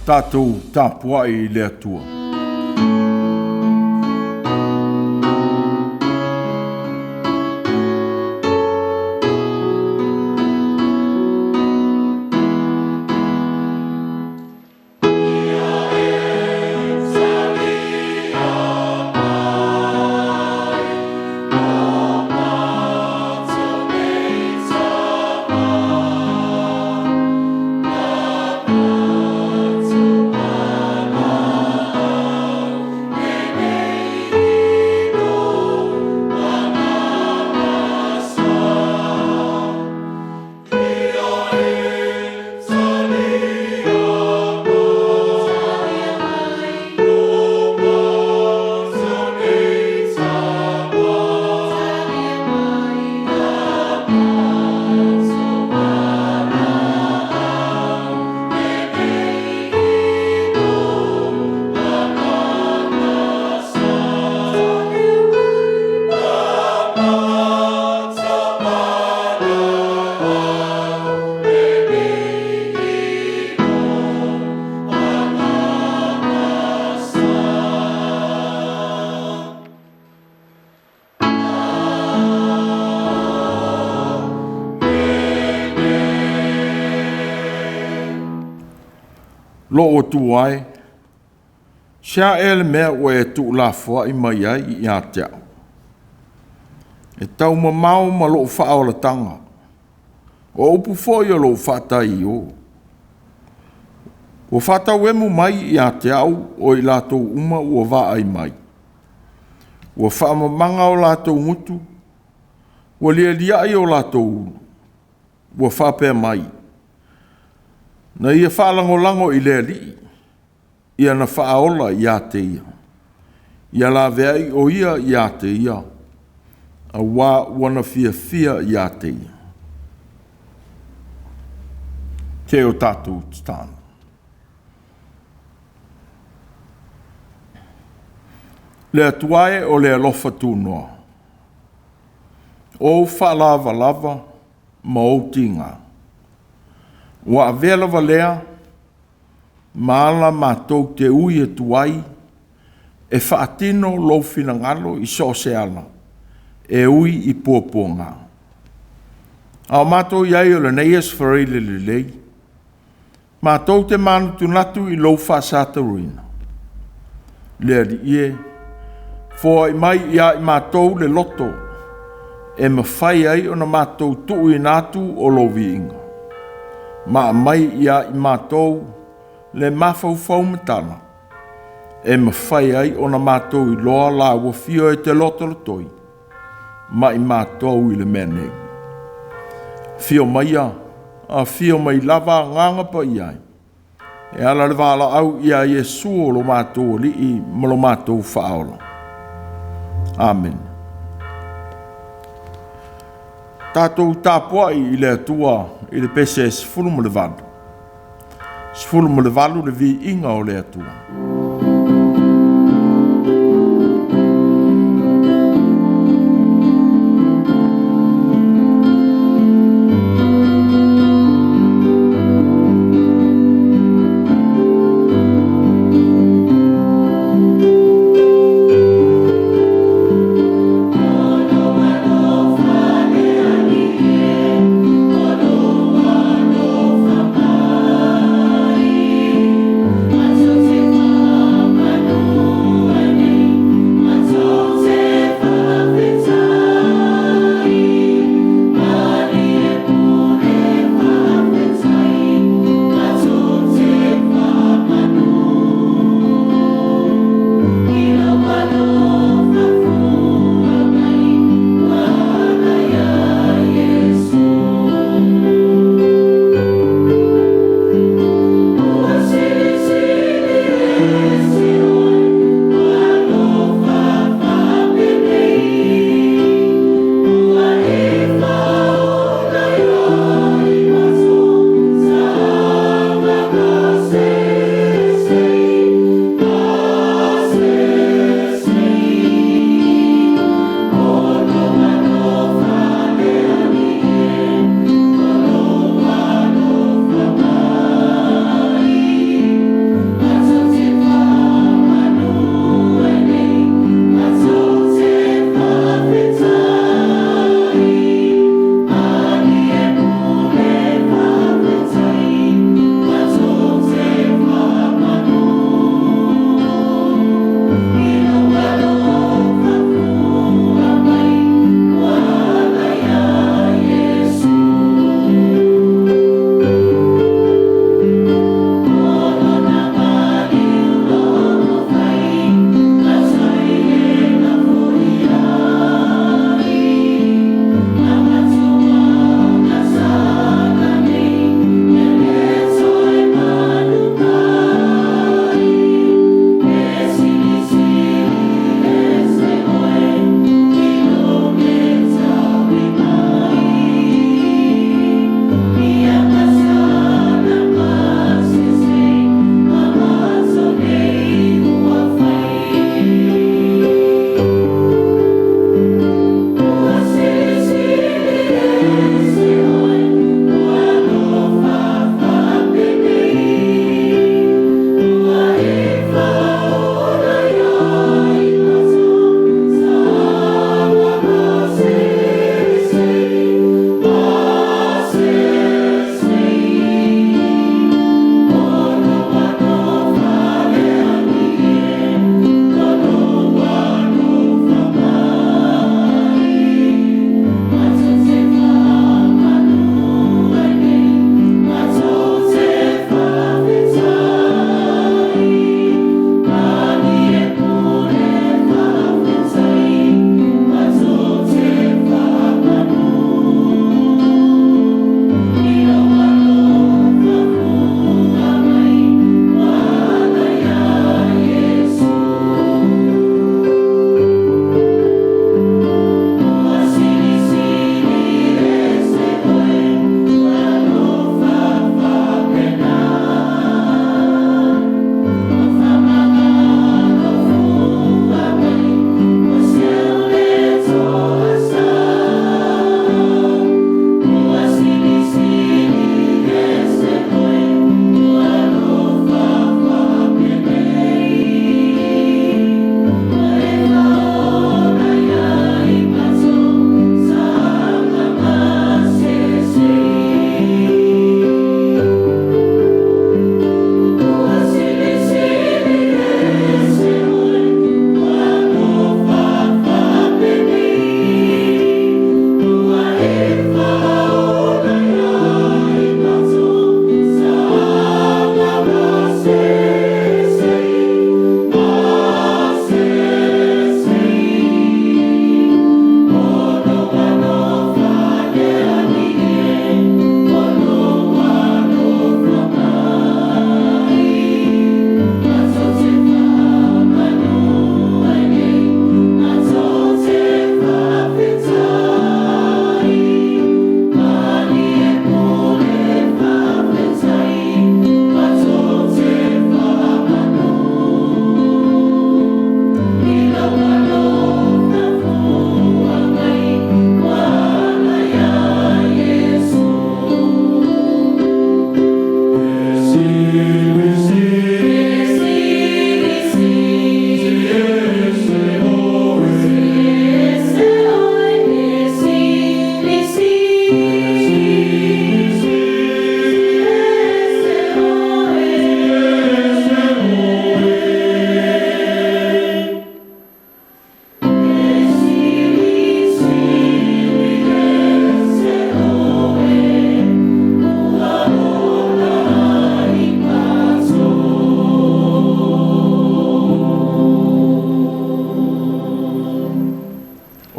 Tatou tapuai i le Atua. Lou Atua e, se a ea le mea ua e tuulafoai mai ai ia te au? E taumamao ma lou faaolataga, o upu foi o lou faataio. Ua faatauemu mai ia te au o i latou uma ua vaai mai. Ua faamamaga o latou gutu, ua lialiai o latou ulu, ua faapea mai, na ia faalagolago i le Alii, ia na faaola ia te ia. Ia laveai o ia ia te ia, auā ua na fiafia ia te ia. Se o tatou tatalo. Le Atua e o le alofa tunoa, o ou faalavalava ma ou tiga, ua avea lava lea ma ala matou te ui atu ai e faatino lou finagalo i so o se ala, e ui i puapuaga. A o matou i ai o lenei Aso Faraile lelei, matou te manatunatu i lou faasatauaina. Le Alii e, foai mai ia i matou le loto e mafai ai ona matou tuuina atu o lou viiga, ma aumai ia i matou le mafaufau matala e mafai ai ona matou iloa laua afio e te lotolotoi ma i matou i le mea nei. Afio maia, afio mai lava Agaga Paia e, e ala le valaau ia Iesu o lo matou Alii ma lo matou Faaola. Amene. Tatou tapuai i le Atua i le pese 18. 18 le viiga o le Atua.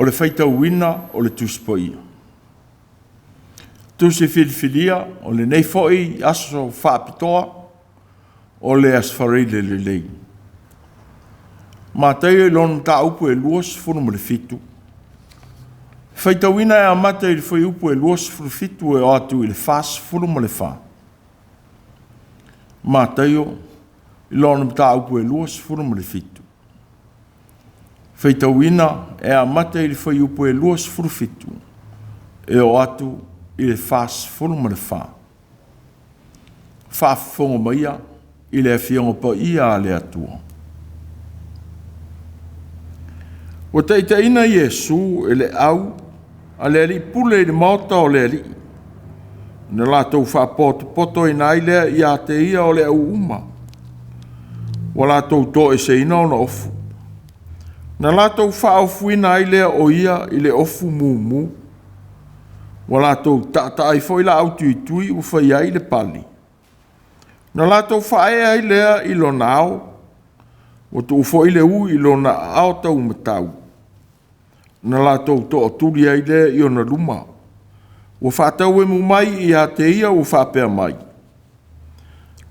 o le faitauina o le Tusi Paia. Tusi filifilia o lenei foi aso faapitoa o le Aso Faraile lelei. Mataio i lona mataupu e 27, faitauina e amata i le fuaiupu e 27 e oo atu i le 44. Mataio i lona mataupu e 27, faitauina e amata i le fuaiupu e 27 e oo atu i le 44. Faafofoga maia i le Afioga Paia a le Atua. Ua taitaiina Iesu e le au a le alii pule i le maota o le alii, na latou faapotopotoina ai lea ia te ia o le au uma, ua latou toeseina ona ofu. Na latou faaofuina ai lea o ia i le ofu mumu, ua latou taataa ai foi laau tuitui ua fai ai le pale. Na latou faaee ai lea i lona ao, ua tuu foi le ū i lona aao taumatau. Na latou tootuli ai lea i ona luma, ua faatauemu mai ia te ia ua faapea mai,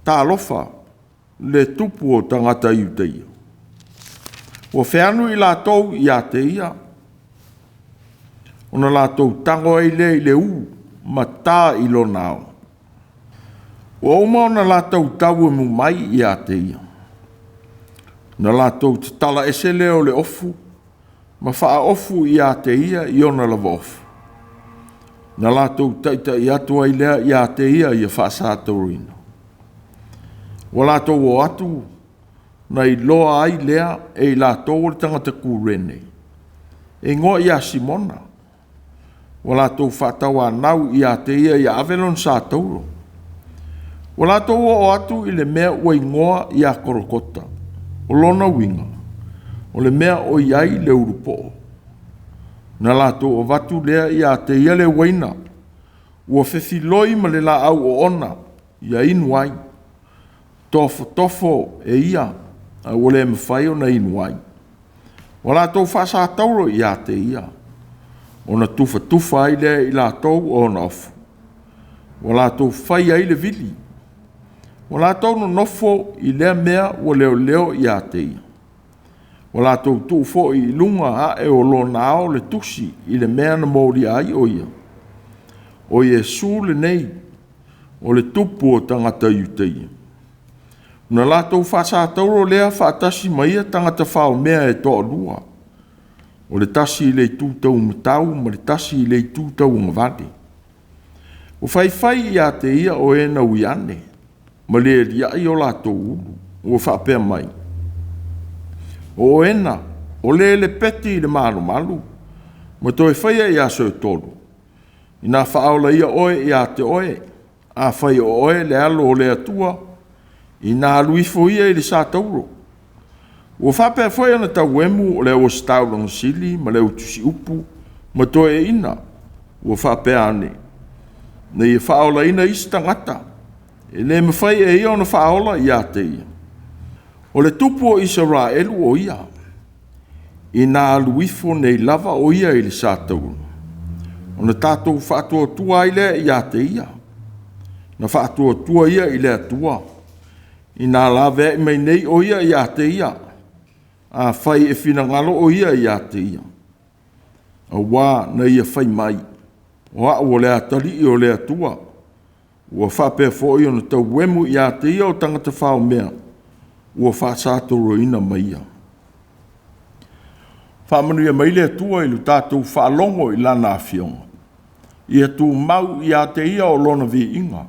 Talofa, le tupu o tagata Iutaia. Ua feanu i latou ia te ia, ona latou tago ai lea i le ū ma ta i lona ao. Ua uma ona latou tauemu mai ia te ia, na latou tatala ese lea o le ofu ma faaofu ia te ia i ona lava ofu. Na latou taitai atu ai lea ia te ia ia faasataurina. Ua latou o atu, na iloa ai lea e i latou o le tagata Kurene, e igoa ia Simona. Ua latou faatauanau ia te ia ia ave lona satauro. Ua latou oo atu i le mea ua igoa ia Kolokota, o lona uiga, o le mea o i ai le ulupoo. Na latou avatu lea ia te ia le uaina, ua fefiloi ma le laau oona, ia inu ai. Tofotofo e ia, a ua le mafai ona inu ai. Ua latou faasatauro ia te ia, ona tufatufa ai lea i latou o ona ofu. Ua latou fai ai le vili. Ua latou nonofo i lea mea ua leoleo ia te ia. Ua latou tuu foi i luga ae o lona ao le tusi i le mea na molia ai o ia. O Iesu lenei, o le tupu o tagata Iutaia. Na latou faasatauro lea faatasi ma ia tagata faomea e toalua, o le tasi i le itu taumatau ma le tasi i le itu tauagavale. Ua faifai ia te ia o e na ui ane, ma le aliai o latou ulu, ua faapea mai, o oena, o le lepeti i le malumalu, ma toe faia i aso e 3, ina faaola ia oe ia te oe, afai o oe le alo o le Atua, ina alu ifo ia i le satauro. Ua faapea foi ona tauemu o le auositaulaga sili ma le autusiupu ma toeaiina, ua faapea ane, na ia faaolaina isi tagata, e le mafai e ia ona faaola ia te ia. O le tupu o Isaraelu o ia, ina alu ifo nei lava o ia i le satauro, ona tatou faatuatua ai lea ia te ia. Na faatuatua ia i le Atua, ina laveai mai nei o ia ia te ia, afai e finagalo o ia ia te ia. Auā na ia fai mai, o au o le atalii o le Atua. Ua faapea foi ona tauemu ia te ia o tagata faomea, ua faasatauroina mai ia. Faamanuia mai le Atua i le tatou faalogo i Lana Afioga. Ia tumau ia te ia o Lona viiga,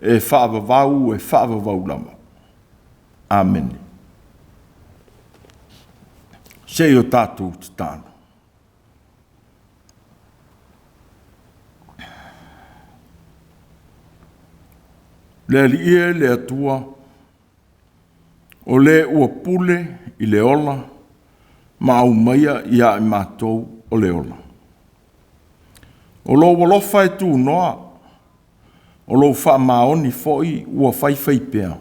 e faavavau e faavavau lava. Amene. Se i o tatou tatalo. Le Alii e le Atua, o le ua pule i le ola ma aumaia ia i matou o le ola. O lou alofa e tunoa, o lou faamaoni foi ua faifai pea.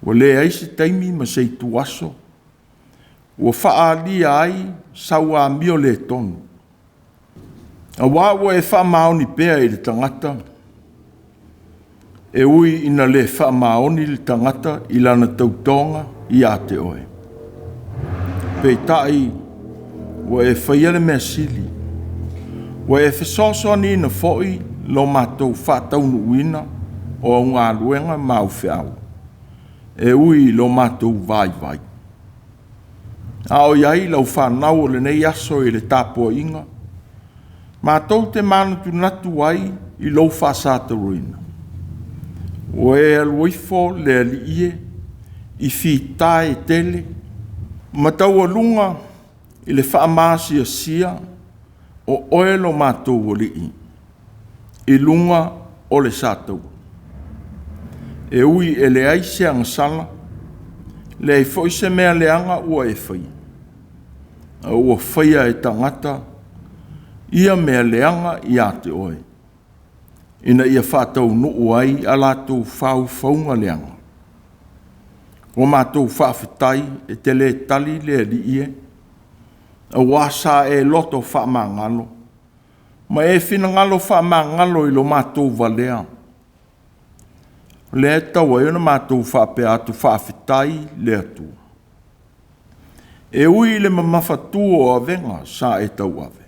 Ua leai se taimi ma se ituaso, Ua faaalia ai sau amio le tonu. Auā ua e faamaoni pea i le tagata, e ui ina le faamaoni le tagata i lana tautoga ia te oe. Peitai, ua e faia le mea sili, ua e fesoasoaniina foi lo matou faataunuuina o au galuega ma au feau, e ui i lo matou vaivai. A o i ai lau fanau o lenei aso i le tapuaiga, matou te manatunatu ai i lou faasatauaina. Ua e alu ifo le Alii e i fita e tele ma taualuga i le faamaasiasia o oe lo matou Alii i luga o le sataua. E ui e leai se agasala, leai foi se mea leaga ua e faia, a ua faia e tagata ia mea leaga ia te oe, ina ia faataunuu ai a latou faufauga leaga. Ua matou faafetai e te le tali le Alii e, auā sa e loto faamagalo ma e finagalo faamagalo i lo matou valea. O lea e tatau ai ona matou faapea atu, faafetai le Atua. E ui i le mamafatu o avega sa e tauave,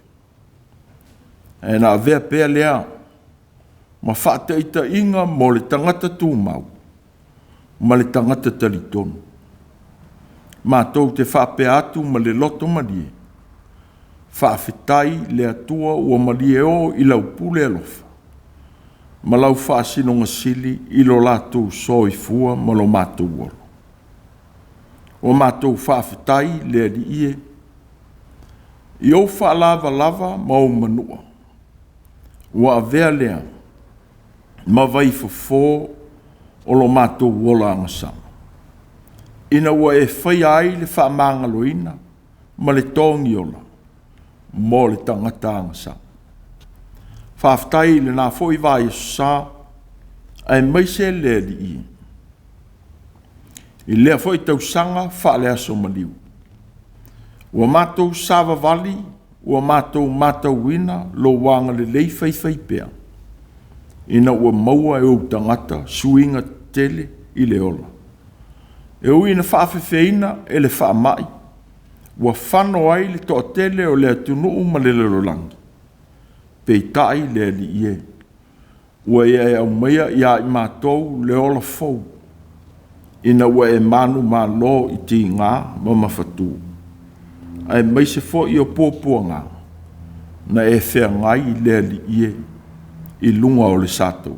ae na avea pea lea ma faataitaiga mo le tagata tumau ma le tagata talitonu. Matou te faapea atu ma le loto malie, faafetai le Atua ua malie o i lau pule alofa ma lau faasinoga sili i lo latou soifua ma lo matou ola. Ua matou faafetai le Alii e i ou faalavalava ma ou manua, ua avea lea ma vaifofo o lo matou ola agasala, ina ua e faia ai le faamagaloina ma le togiola mo le tagata agasala. Faafetai i lena foi vaiaso sa, aemaise le Alii i lea foi tausaga faale-aso maliu. Ua matou savavali, ua matou matauina lou agalelei faifaipea, ina ua maua e ou tagata suiga tetele i le ola. E ui ina faafefeina e le faamai, ua fano ai le toatele o le atunuu ma le lalolagi, peitai le Alii e, ua e aumaia ia i matou le ola fou, ina ua e manumalo i tiga ma mafatu, aemaise foi o puapuaga na e feagai le Alii e i luga o le sataua.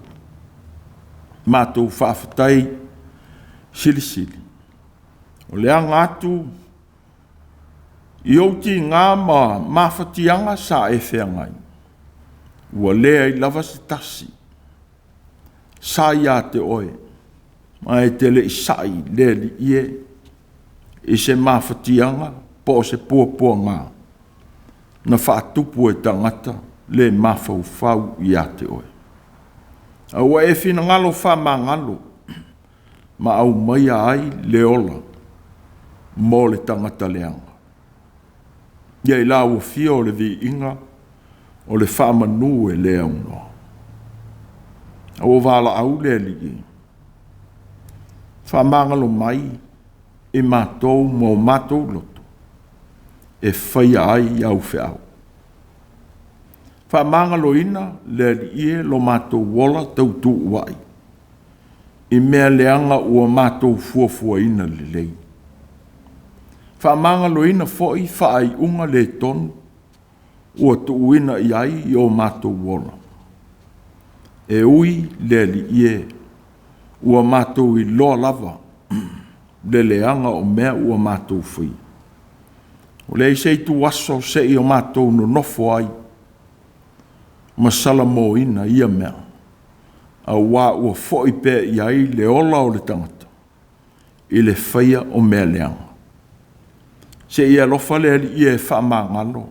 Matou faafetai silisili, o le aga atu i ou tiga ma mafatiaga sa e feagai, ua leai lava se tasi sa ia te oe, ma e te le i sai le Alii e i se mafatiaga po o se puapuaga na faatupu e tagata le mafaufau ia te oe. A ua e finagalo faamagalo ma aumaia ai le ola mo le tagata leaga. Ia i lauafia o le viiga o le faamanu e le aunoa. A ua valaau le Alii, faamagalo mai i matou ma o matou loto e faia ai au feau. Faamagaloina le Alii e lo matou ola tautuua'i i mea leaga ua matou fuafuaina lelei. Faamagaloina foi faaiuga le tonu ua tuuina i ai i o matou ola. E ui le Alii e, ua matou iloa lava le leaga o mea ua matou faia. Ua leai se ituaso se i o matou nonofo ai ma salamoina ia mea, auā ua foi pea i ai le ola o le tagata i le faia o mea leaga. Se i alofa le Alii e faamagalo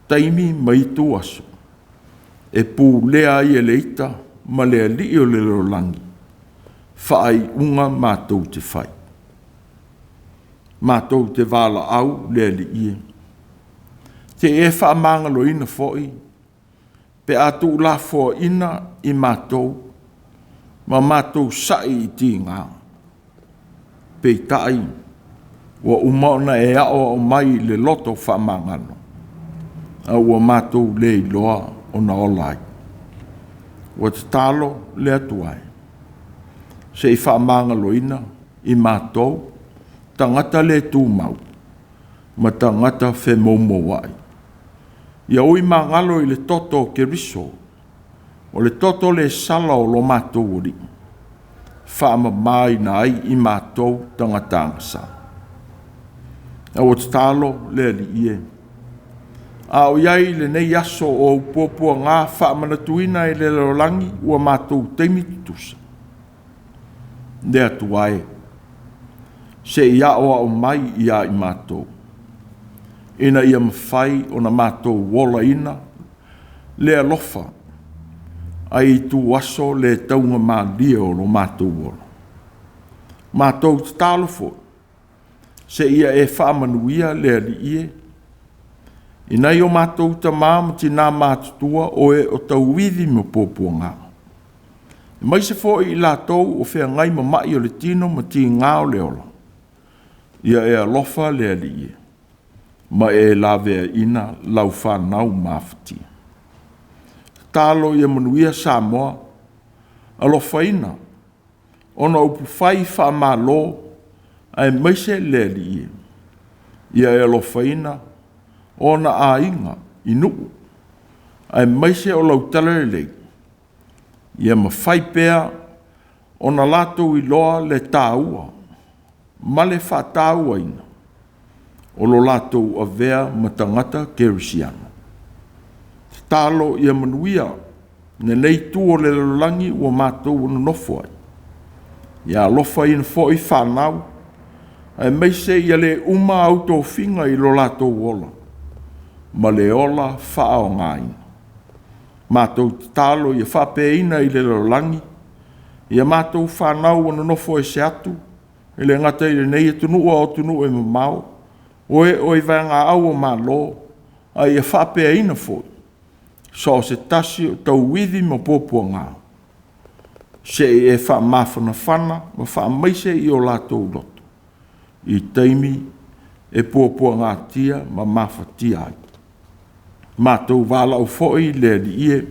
taimi ma ituaso e pulea ai e le ita ma le Alii o le lalolagi faaiuga matou te fai. Matou te valaau le Alii e. Se i e faamagaloina foi pe a tuulafoaina i matou ma matou sa'i i tiga. Peitai, ua uma ona e aoao mai i le loto faamagalo, a ua matou le iloa ona ola ai. Ua tatalo le Atua e, se i faamagaloina i matou tagata le tumau ma tagata femoumouai. Ia ui magalo i le toto o Keriso, o le toto le sala o lo matou Alii, faamamaina ai i matou tagata agasa. A ua tatalo le Alii e, a o i ai i lenei aso o ou puapuaga faamanatuina e le lalolagi ua matou taimi tutusa, le Atua e, se i aoao mai ia i matou, ina ia mafai ona matou olaina le alofa ai ituaso le taugamalie o lo matou ola. Matou tatalo foi, seia e faamanuia le Alii e, i nai o matou tama ma tina matutua o e o tauivi ma puapuaga, aemaise foi i latou o feagai ma mai o le tino ma tiga o le ola, ia e alofa le Alii e, ma e laveaina lau fanau mafatia. Tatalo ia manuia Samoa, alofaina ona o upufai faamalo aemaise le Alii e, ia e alofaina ona aiga i nuu aemaise o lau talalelei, ia mafai pea ona latou iloa le taua ma le faatauaina o lo latou avea ma tagata kerisiano. Tatalo ia manuia lenei itu o le lalolagi ua matou nonofo ai. Ia alofaina foi fanau, aemaise ia le uma au tofiga i lo latou ola ma le ola faaaogaina. Matou tatalo ia faapeina i le lalolagi ia matou fanau ua nonofo ese atu, e le gata i lenei atunuu a o atunuu e mamao, o e o i vaegaau o Malo, a ia faapeaina foi so o se tasi o tauivi ma puapuaga, se i e faamafanafana ma faamaise i o latou loto i taimi e puapuagatia ma mafatia ai. Matou valaau foi le Alii e,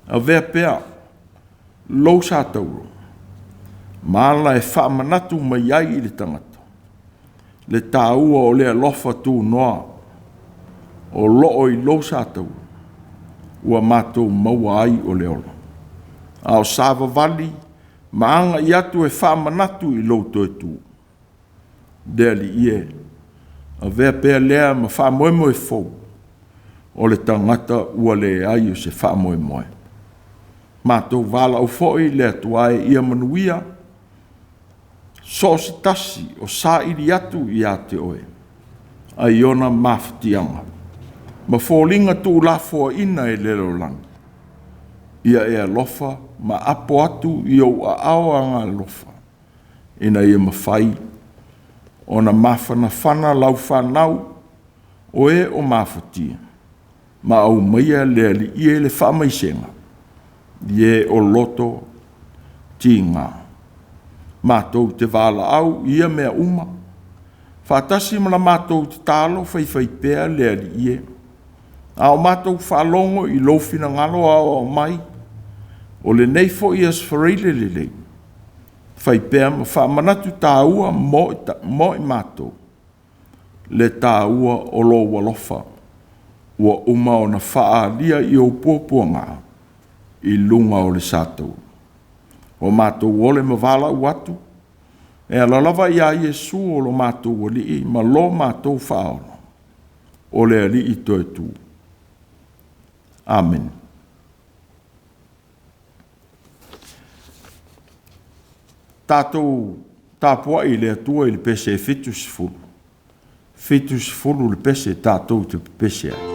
avea pea lou sa tauro ma ala e faamanatu mai ai i le tagata le taua o le alofa tunoa o loo i lou sa tauro ua matou maua ai o le ola. A o savavali ma agai atu e faamanatu i lou toe tu. Le Alii e, avea pea lea ma faamoemoe fou o le tagata ua leai o se faamoemoe. Matou valaau foi le Atua e ia manuia so o se tasi o saili atu ia te oe ai ona mafatiaga ma foliga tuulafoaina e le lalolagi, ia e alofa ma apo atu i ou aao agalofa ina ia mafai ona mafanafana lau fanau o e o mafatia, ma aumaia le Alii e le faamaisega i e o loto tiga. Matou te valaau i ia mea uma, faatasi ma la matou tatalo faifaipea le Alii e, a o matou faalogo i lou finagalo aoao mai, o lenei foi Aso Faraile lelei, fai pea ma faamanatu taua mo i matou le taua o lou alofa ua uma ona faaalia i ou puapuaga i luga o le sa tauro. Ua matou ole ma valaau atu, e ala lava ia Iesu o lo matou Alii ma lo matou Faaola, o le Alii toe tu. Amene. Tatou tapuai i le Atua i le pese e 70, 70 le pese tatou te pepese ai.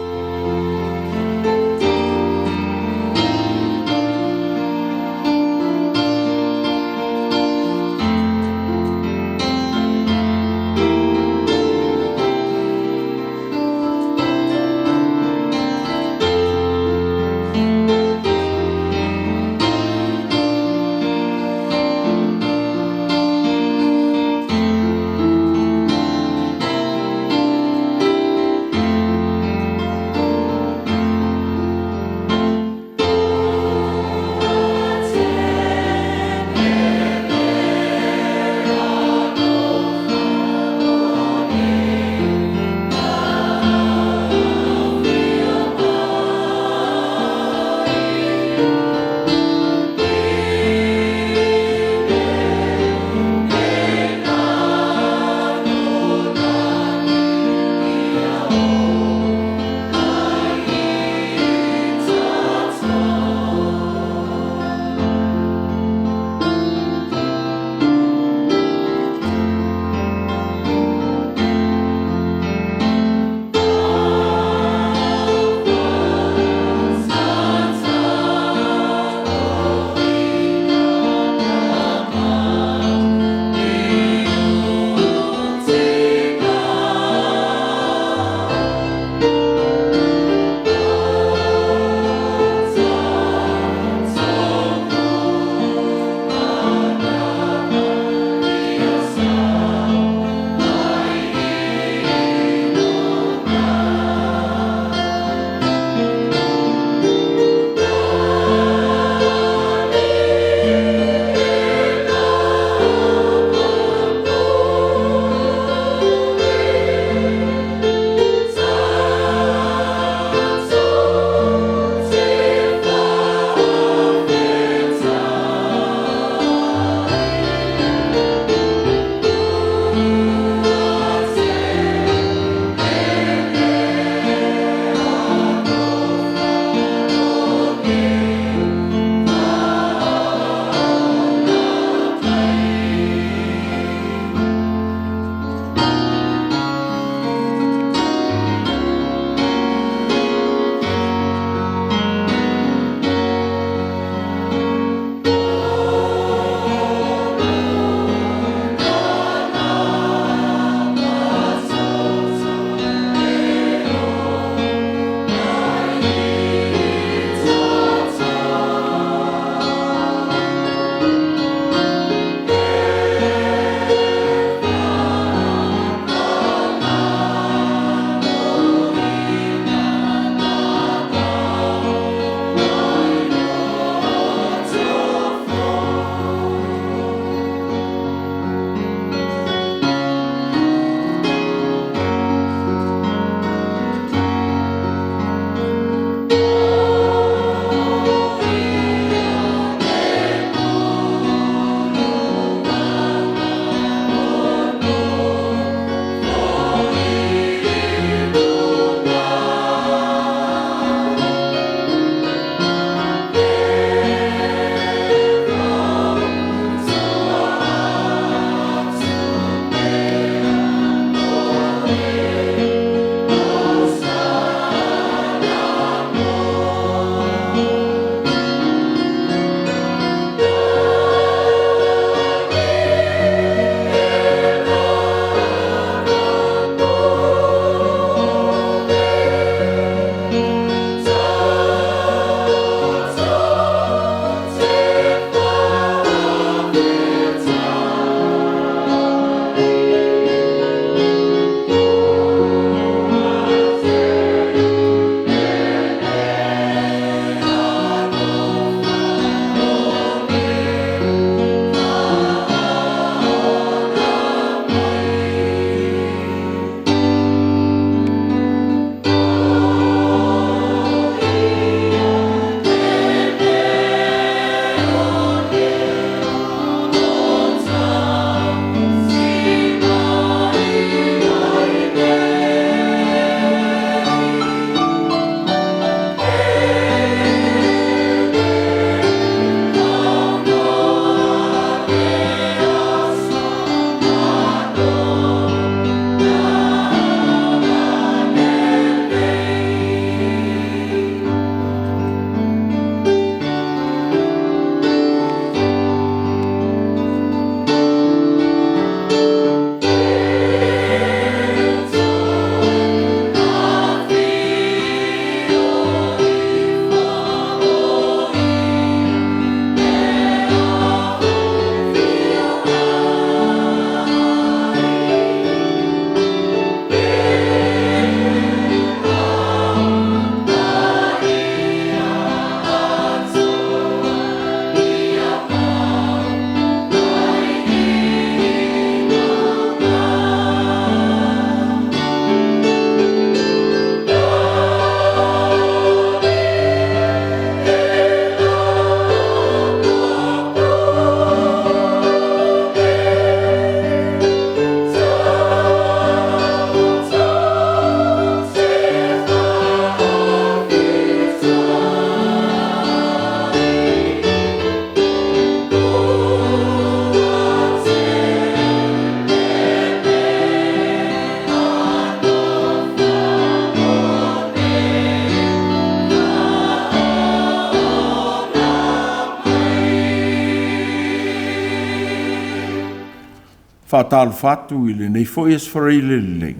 Faatalofa atu i lenei foi Aso Faraile lelei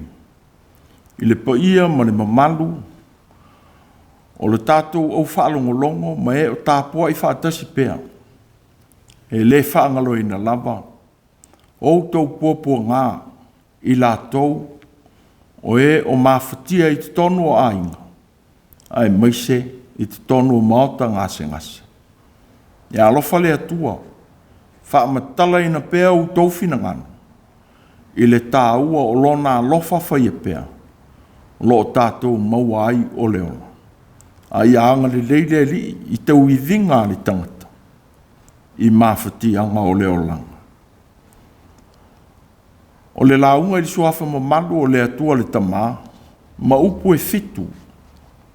i le paia ma le mamalu o le tatou au faalogologo ma e o tapuai faatasi pea. E le faagaloina lava outou puapuaga i latou o e o mafatia i totonu o aiga, aemaise i totonu o maota gasegase. Ia alofa le Atua, faamatalaina pea outou finagalo i le taua o Lona alofa faia pea o lo o tatou maua ai o le ola. A ia agalelei le Alii i tauiviga a le tagata i mafatiaga o le olaga. O le lauga i le suafa mamalu o le Atua le Tama ma upu e fitu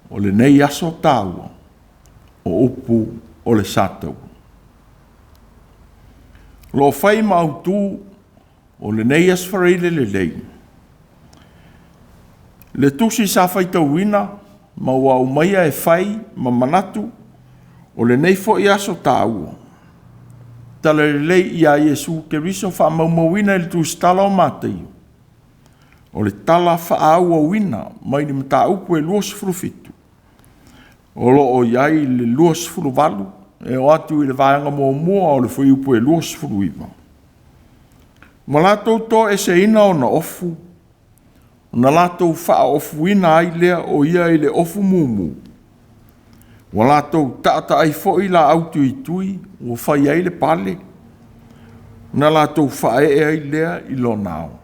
o lenei aso taua, o upu o le Sataua. O lo o fai ma autu o lenei Aso Faraile lelei, le tusi sa faitauina ma ua aumaia e fai ma manatu o lenei foi aso taua. Tala lelei ia Iesu Keriso faamaumauina i le tusitala o Mataio, o le tala faaauauina mai le mataupu e 27, o lo o i ai le 28 e oo atu i le vaega muamua o le fuaiupu e 29. Ua latou toeseina ona ofu, ona latou faaofuina ai lea o ia i le ofu mumu. Ua latou taataai foi laau tuitui ua fai ai le pale, ona latou faaee ai lea i lona ao.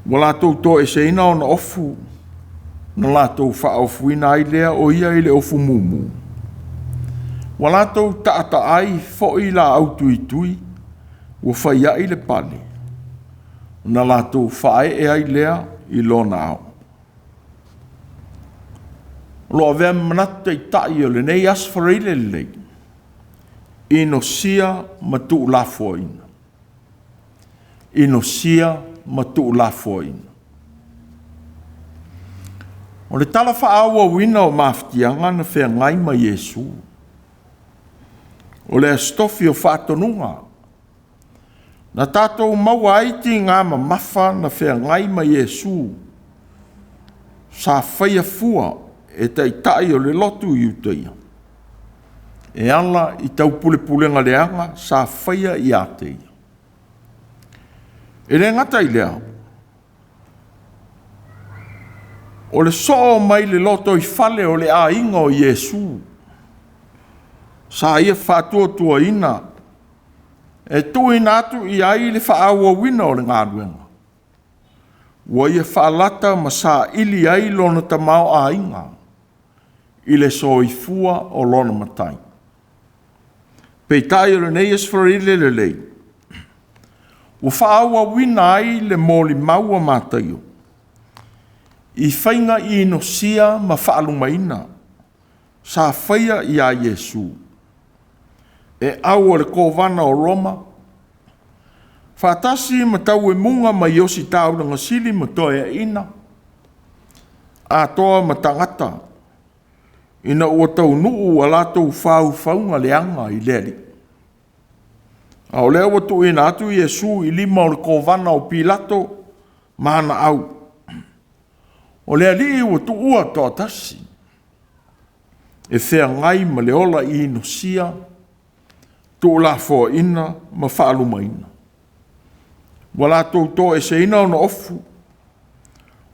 Ua latou toeseina ona ofu, na latou faaofuina ai lea o ia i le ofu mumu. Ua latou taataai foi laau tuitui, ua faiai le pale, ona latou faaee ai lea i lona ao. O lo o avea ma manatu taitai o lenei Aso Faraile lenei, inosia ma tuulafoaina. Inosia ma tuulafoaina. O le tala faaauauina o mafatiaga na feagai ma Iesu, o le Aso Tofi o Faatonuga, na tatou maua ai tiga mamafa na feagai ma Iesu, sa faia fua e taitai o le lotu Iutaia, e ala i taupulepulega leaga sa faia ia te ia. E le gata i lea, o le soo mai le lotoifale o le aiga o Iesu, sa ia faatuatuaina e tuuina atu i ai le faaauauina o le galuega, ua ia faalata ma saili ai lona tamaoaiga i le soifua o lona Matai. Peitai o lenei Aso Faraile lelei, ua faaauauina ai le molimau a Mataio i faiga inosia ma faalumaina sa faia ia Iesu e au o le Kovana o Roma, faatasi ma tauemuga ma Ositaulaga sili ma toeaiina, atoa ma tagata, ina ua taunuu a latou faufauga leaga i le Alii. A o lea ua tuuina atu Iesu i lima o le Kovana o Pilato ma ana au. O le Alii ua tuua toatasi e feagai ma le ola inosia, tuulafoaina ma faalumaina. Ua latou toeseina ona ofu,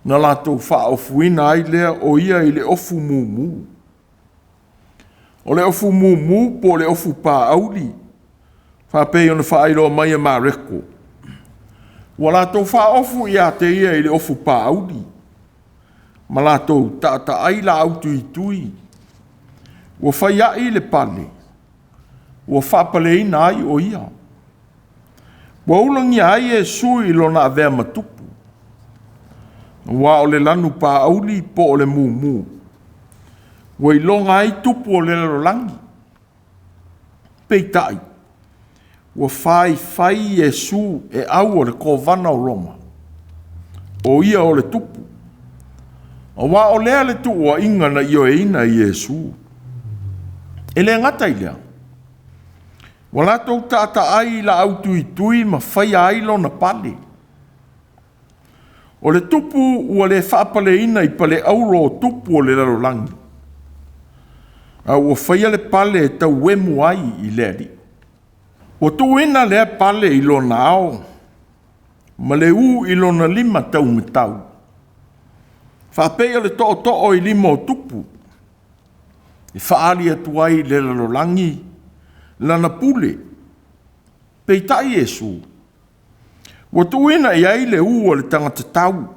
na latou faaofuina ai lea o ia i le ofu mumu. O le ofu mumu po o le ofu paauli, faapei ona faailoa mai e Mareko, ua latou faaofu ia te ia i le ofu paauli, ma latou taataai laau tuitui, ua faiai le pale, ua faapaleina ai o ia. Ua ulagia ai Iesu i lona avea ma tupu, aua o le lanu paauli po o le mumu, ua iloga ai tupu o le lalolagi. Peitai, ua faifai Iesu e au o le Kovana o Roma, o ia o le tupu, aua o lea le tuuaiga na ioeina e Iesu. E le gata i lea, Ua latou taataai i laau tuitui ma faia ai lona pale. O le tupu ua le faapaleina i paleaulo o tupu o le lalolagi, a ua faia le pale e tauemu ai i le Alii. Ua tuuina lea pale i lona ao ma le ū i lona lima taumatau, faapei o le tootoo i lima o tupu, e faaali atu ai i le lalolagi lana pule. Peitai Iesu, ua tuuina i ai le ū a le tagata tau,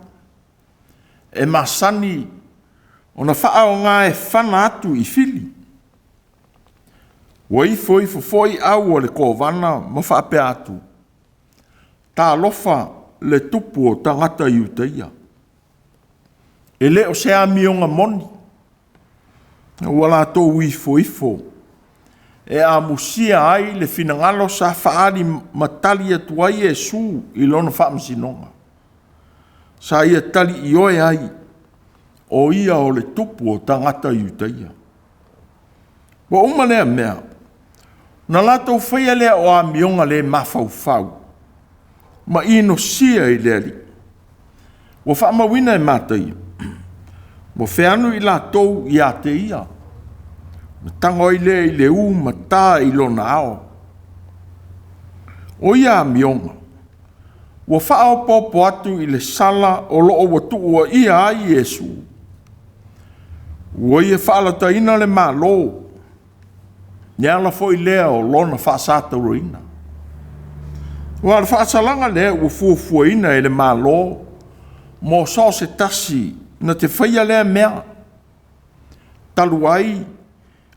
e masani ona faaaoga e fana atu i fili. Ua ifoifo foi au a le Kovana ma faapea atu, “Talofa le tupu o tagata Iutaia!” E le o se amioga moni, ua latou ifoifo e amusia ai le finagalo sa faaali ma tali atu ai Iesu i lona faamasinoga. Sa ia tali ioe ai, o ia o le tupu o tagata Iutaia. Ua uma lea mea, na latou faia lea o amioga le mafaufau ma inosia i le Alii. Ua faamauina e Mataio, ua feanu i latou ia te ia, ona tago ai lea i le ū ma ta i lona ao. O ia amioga ua faaopoopo atu i le sala o lo o ua tuuaia ai Iesu. Ua ia faalataina le Malo, le ala foi lea o lona faasatauroina. Aua o le faasalaga lea ua fuafuaina e le Malo mo so o se tasi na te faia lea mea, talu ai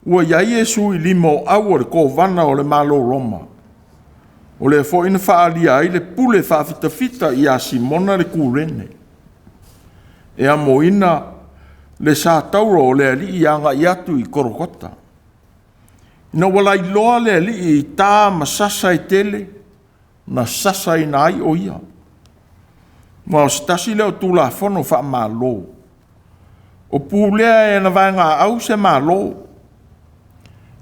ua i ai Iesu i lima o au a le Kovana o le Malo o Roma, o lea foi na faaalia ai le pule faafitafita ia Simona le Kurene, e amoina le satauro o le alii agai atu i Kolokota. Ina ua lailoa le alii i ta ma sasa e tele, na sasaina ai o ia. Ma o se tasi lea o Tulafono faamalo, o pulea e ana vaegaau se Malo,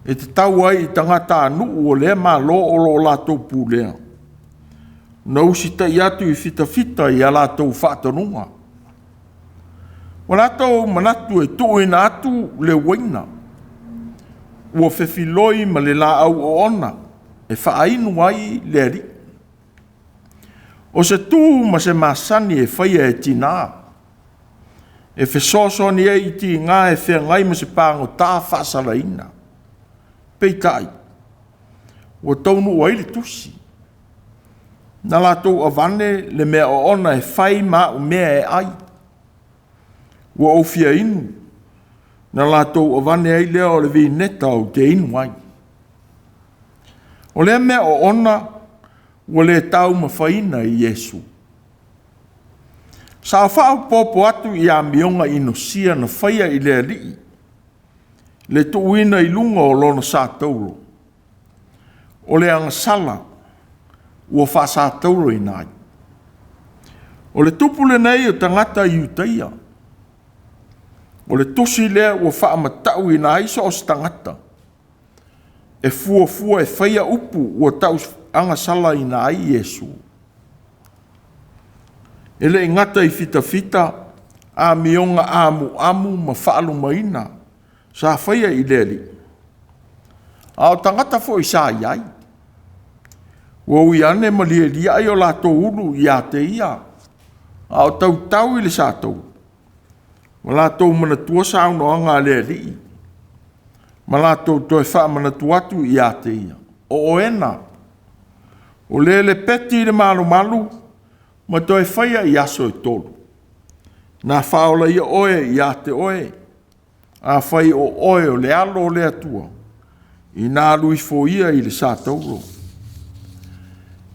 e tatau ai i tagatanuu o lea Malo o lo o latou pulea, ona usitai atu i fitafita i a latou faatonuga. Ua latou manatu e tuuina atu le uaina ua fefiloi ma le laau oona e faainu ai le alii. O se tu ma se masani e faia e tina, e fesoasoani ai i tiga e feagai ma se pagota faasalaina. Peitai, ua taunuu ai le tusi, na latou avane le mea oona e fai ma au mea e ai. Ua ou fia inu, na latou avane ai lea o le vineta ou te inu ai. O lea mea oona ua le taumafaina e Iesu. Sa faaopoopo atu i amioga inosia na faia i le Alii le tuuina i luga o lona satauro, o le agasala ua faasatauroina ai. O le tupu lenei o tagata Iutaia, o le tusi lea ua faamatauina ai so o se tagata e fuafua e faia upu ua tauagasalaina ai Iesu. E le i gata i fitafita, amioga amuamu ma faalumaina sa faia i le Alii, a o tagata foi sa i ai. Ua ui ane ma lialiai o latou ulu ia te ia, a o tautau i le satauro, ua latou manatua saunoaga a le Alii, ma latou toe faamanatu atu ia te ia, o oena, o le lepeti i le malumalu ma toe faia i aso e 3. Na faaola ia oe ia te oe, afai o oe o le Alo o le Atua, ina alu ifo ia i le satauro.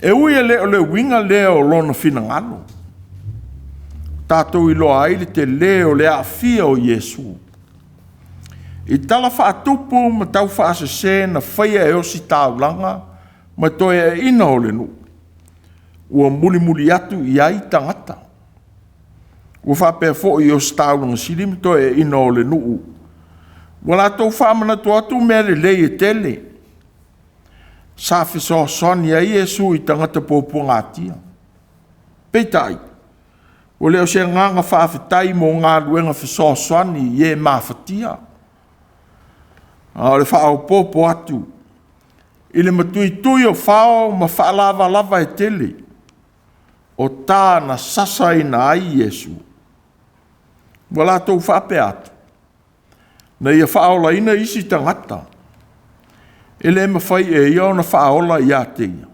E ui e le o le uiga lea o lona finagalo, tatou iloa ai le telē o le aafia o Iesu i tala faatupu ma taufaasese na faia e ositaulaga ma toeaiina o le nuu, ua mulimuli atu i ai tagata. Ua faapea foi i ositaulaga sili ma toeaiina o le nuu, ua latou faamanatu atu mea lelei e tele. sa fesoasoani ai Iesu i tagata puapuagatia. Peitai, ua le o se agaga faafetai mo galuega fesoasoani i e mafatia, a o le faaopoopo atu i le matuitui o fao ma faalavalava e tele o ta na sasaina ai Iesu. Ua latou faapea atu, na ia faaolaina isi tagata, e le mafai e ia ona faaola ia te ia.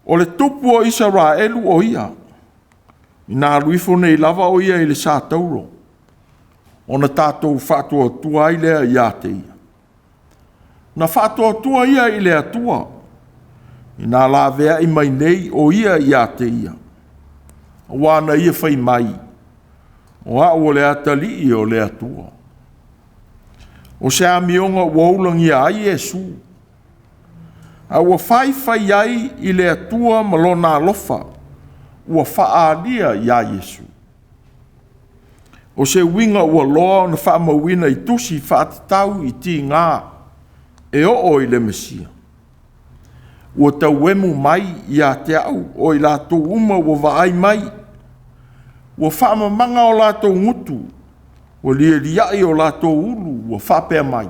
O le tupu o Isaraelu o ia, ina alu ifo nei lava o ia i le satauro, ona tatou faatuatua ai lea ia te ia. Na faatuatua ia i le Atua, ina laveai mai nei o ia ia te ia, aua na ia fai mai, o au o le atalii o le Atua. O se amioga ua ulagia ai Iesu, a ua faifai ai i le Atua ma lona alofa ua faaalia ia Iesu. O se uiga ua loa ona faamauina i tusi faatatau i tiga e oo i le Mesia. Ua tauemu mai ia te au o i latou uma ua vaai mai, ua faamamaga o latou gutu, ua lialiai o latou ulu, ua faapea mai,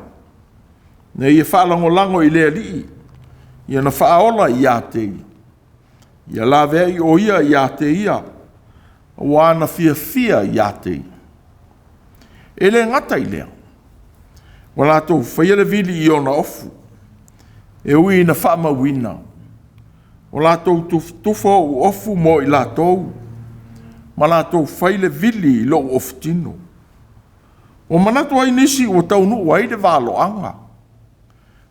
na ia faalagolago i le Alii, ia na faaola ia te ia, ia laveai o ia ia te ia, aua na fiafia ia te ia. E le gata i lea, ua latou faia le vili i ona ofu, e ui ina faamauina, ua latou tufatufa ou ofu mo i latou, ma latou fai le vili i lou ofutino. Ua manatu ai nisi ua taunuu ai le valoaga,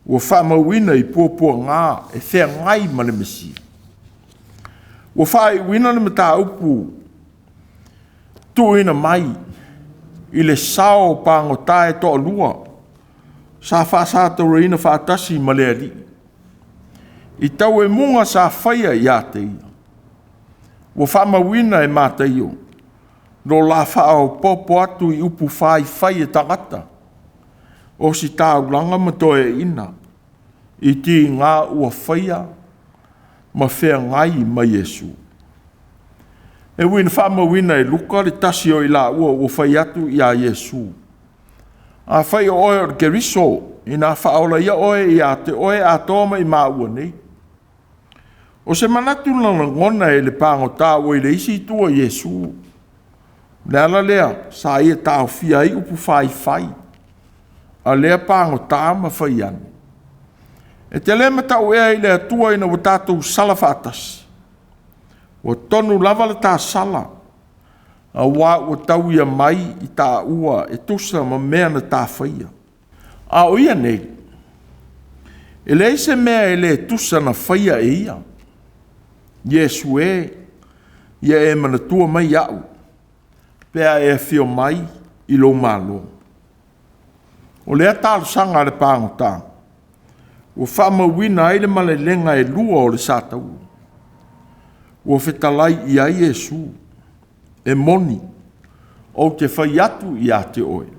ua faamauina i puapuaga e feagai ma le Mesia. Ua faaiuina le mataupu tuuina mai i le sao o pagota e toalua sa faasatauroina faatasi ma le Alii i tauemuga sa faia ia te ia. Ua faamauina e Mataio lo la faaopoopo atu i upu faifai e tagata, ositaulaga ma toeaiina i tiga ua faia ma feagai ma Iesu. E ui ina faamauina e Luka le tasi o i laua ua fai atu ia Iesu, afai o oe o le Keriso, ina faaola ia oe ia te oe atoa ma i maua nei. O se manatu na lagona e le pagota ua i le isi itu o Iesu, le ala lea sa ia taofia ai upu faifai a lea pagota ma fai ane. E te le matau ea i le Atua ina ua tatou sala faatasi, ua tonu lava le ta sala, aua ua tauia mai i taua e tusa ma mea na ta faia. A o ia nei, e leai se mea e le tusa na faia e ia. Iesu e, ia e manatua mai au, pe a e afio mai i lou malo. O lea talosaga a le pagota, ua faamauina ai le malelega e lua o le satauro. Ua fetalai i ai Iesu, e moni, ou te fai atu ia te oe,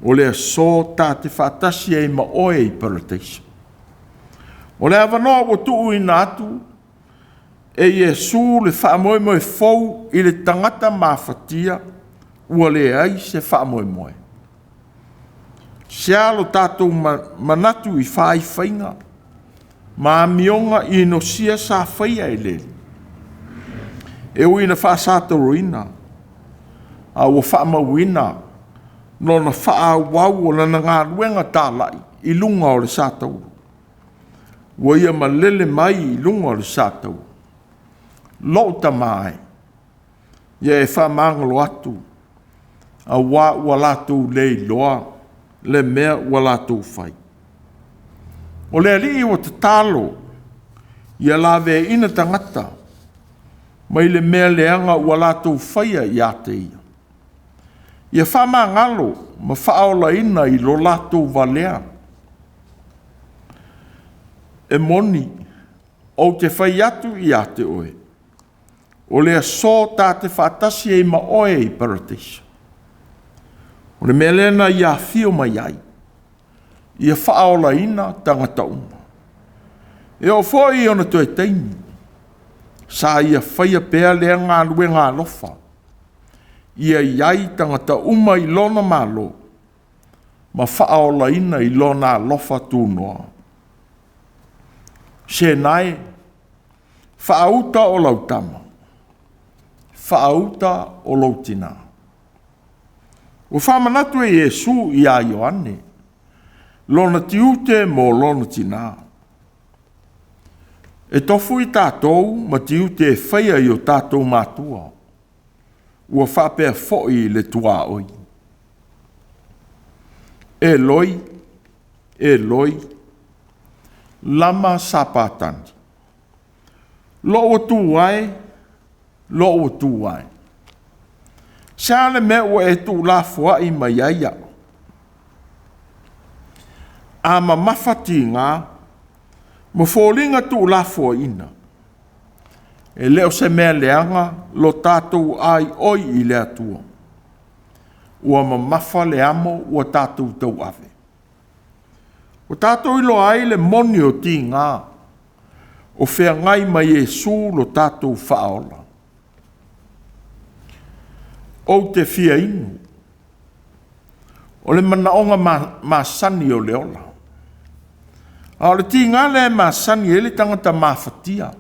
o le aso ta te faatasi ai ma oe i Parataiso. O le avanoa ua tuuina atu e Iesu le faamoemoe fou i le tagata mafatia ua leai se faamoemoe. Se a lo tatou manatu i faifaiga ma amioga inosia sa faia e le Alii, e ui ina faasatauroina, a ua faamauina lona faaauau o lana galuega talai i luga o le satauro. Ua ia malele mai i luga o le satauro. Lou tama e, ia e faamagalo atu, aua ua latou le iloa le mea ua latou fai. O le Alii ua tatalo ia laveaina tagata mai le mea leaga ua latou faia ia te ia. Ia faamagalo ma faaolaina i lo latou valea. E moni, ou te fai atu ia te oe, o le aso ta te faatasi ai ma oe i Parataiso. O le mea lea na ia afio mai ai, ia faaolaina tagata uma. E oo foi i ona toe taimi, sa ia faia pea lea galuega alofa, ia i ai tagata uma i lona Malo ma faaolaina i lona alofa tunoa. Sena e, faauta o lau tama, faauta o lou tinā. Ua faamanatu e Iesu ia Ioane lona tiute mo lona tinā. E tofu i tatou ma tiute e faia i o tatou matua, ua faapea foi le tuaoi. Eloi, Eloi, lama sapatani. Lou atu ai, lou atu ai. Se a le mea ua e tuulafoai mai ai au? A mamafa tiga ma foliga tuulafoaiina, e le o se mea leaga lo tatou aioi i le Atua. Ua mamafa le amo ua tatou tauave. Ua tatou iloa ai le moni o tiga o feagai ma Iesu lo tatou faaola. Ou te fia inu. O le manaoga masani o le ola. A o le tiga lea e masani ai le tagata mafatia,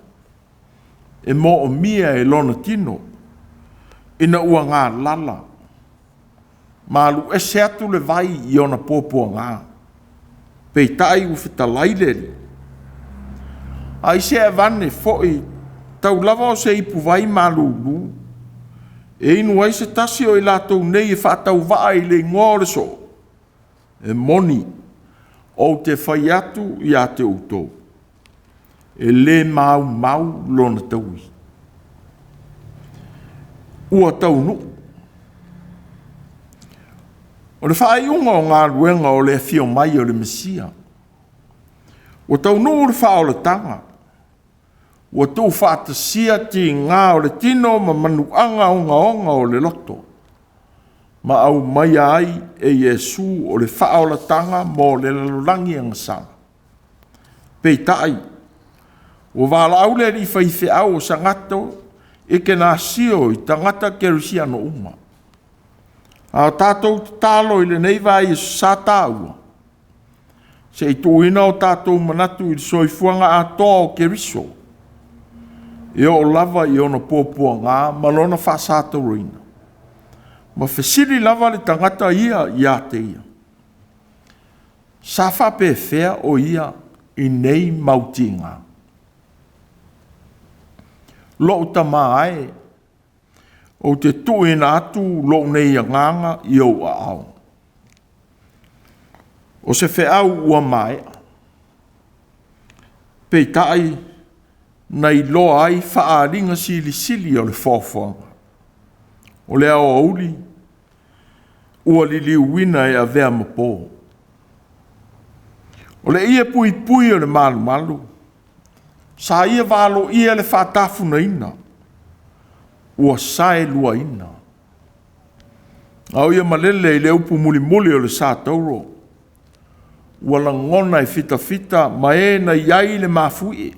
e moomia e lona tino, ina ua galala, ma alu ese atu le vai i ona puapuaga. Peitai ua fetalai le Alii, ai se avane foi tau lava o se ipuvai malulu, e inu ai se tasi o i latou nei e faatauvaa i le igoa o le soo, e moni, ou te fai atu ia te outou, e le maumau lona taui. Ua taunuu. O le faaiuga o galuega o le afio mai o le Mesia. Ua taunuu le faaolataga, ua tuufaatasia tiga o le tino ma manuaga ogaoga o le loto, ma aumaia ai e Iesu o le faaolataga mo le lalolagi agasala. Peitai, ua valaau le alii faifeau o Sagato Ekenasio i tagata kerisiano uma. A o tatou tatalo i lenei vai sa taua, se i tuuina o tatou manatu i le soifuaga atoa o Keriso, e oo lava i ona puapuaga ma lona faasatauaina, ma fesili lava le tagata ia ia te ia, sa faapefea o ia i nei mau tiga? Lou tama e, ou te tuuina atu lou nei agaga i ou aao. O se feau ua maea, peitai na iloa ai faaaliga silisili o le foafoaga. O le aoauli ua liliuina e avea ma po. O le ie puipui o le malumalu, sa ia valoia le faatafunaina, ua saeluaina. A o ia malele i le upu mulimuli o le sa tauro, ua lagona e fitafita ma e na i ai le mafuie.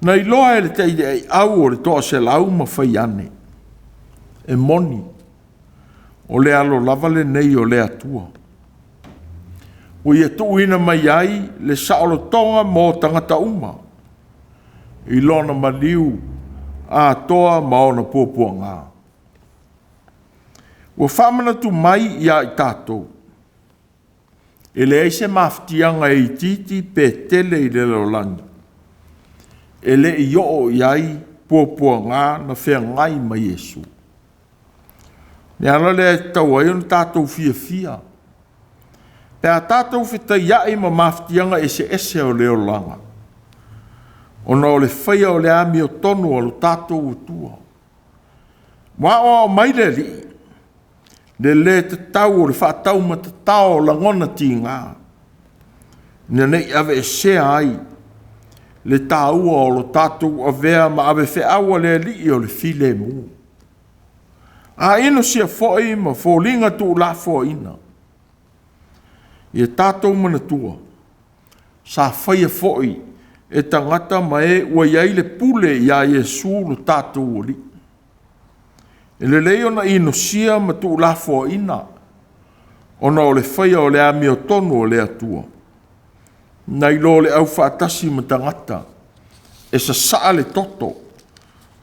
Na iloa e le taiaiau o le 100 ma fai ane, e moni, o le alo lava lenei o le Atua. Ua ia tuuina mai ai le saolotoga mo tagata uma, i lona maliu atoa ma ona puapuaga. Ua faamanatu mai ia i tatou, e leai se mafatiaga e itiiti pe tele i le lalolagi, e le i oo i ai puapuaga na feagai ma Iesu. Le ala lea e tatau ai ona tatou fiafia, pe a tatou fetaiai ma mafatiaga eseese o le olaga, ona o le faia o le amiotonu a lo tatou Atua. Ua aoao mai le Alii, le lē tatau o le faataumatatao o lagona tiga, ina ne i aveesea ai le taua o lo tatou avea ma avefeau a le Alii o le filemu. A inosia foi ma foliga tuulafoaiina, ia tatou manatua, Sa faia foi e tagata ma e ua i ai le pule iā Iesu lo tatou Alii. E lelei ona inosia ma tuulafoaina, ona o le faia o le amiotonu o le Atua, nai lo le aufaatasi ma tagata e sasaa le toto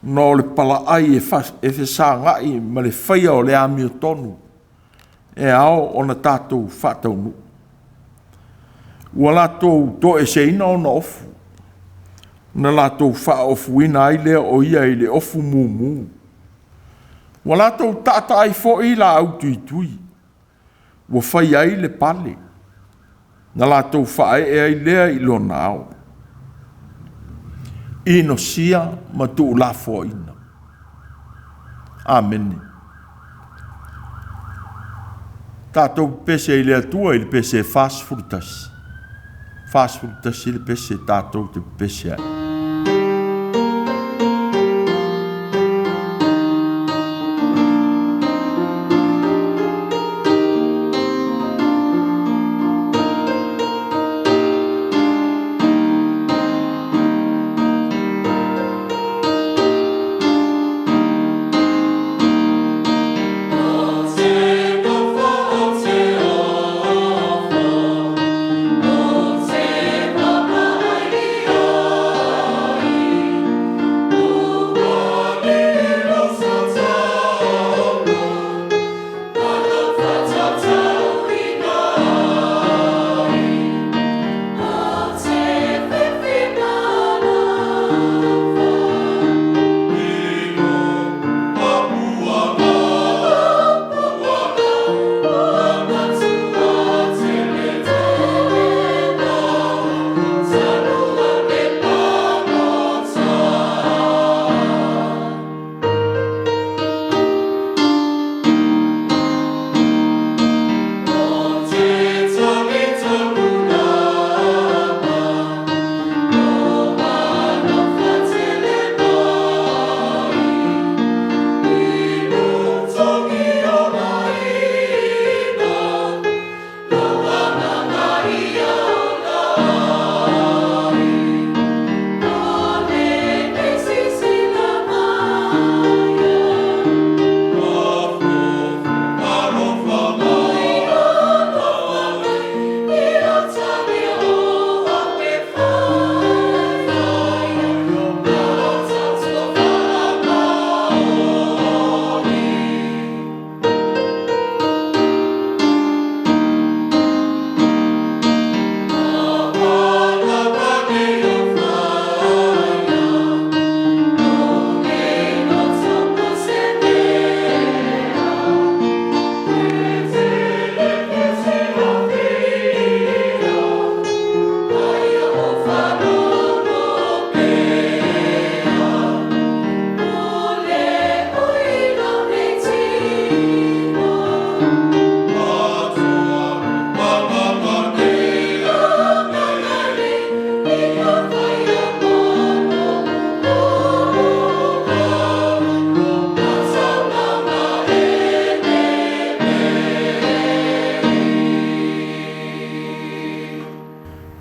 ona o le palaai e fesagai ma le faia o le amiotonu e ao ona tatou faataunuu. Ua latou toeseina ona ofu, na latou faaofuina ai lea o ia i le ofu mumu. Ua latou taataai foi laau tuitui, ua fai ai le pale, na latou faaee ai lea i lona ao. Inosia ma tuulafoaina. Amene. Tatou pepese i le Atua i le pese 41. 41 le pese tatou te pepese ai.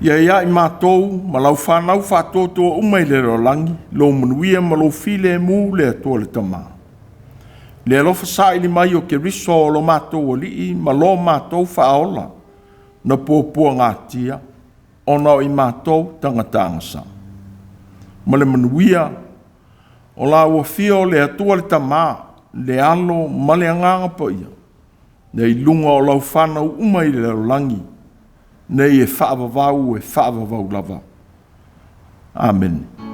Ia ia i matou ma lau fanau faatuatua uma i le lalolagi, lou manuia ma lou filemu le Atua le Tama. Le alofa saili mai o Keriso o lo matou Alii ma lo matou Faaola, na puapuagatia ona o i matou tagata agasala. Ma le manuia o la ua afio o le Atua le Tama, le Alo ma le Agaga Paia, nei luga o lau fanau uma i le lalolagi, nei e faavavau e faavavau lava. Amene.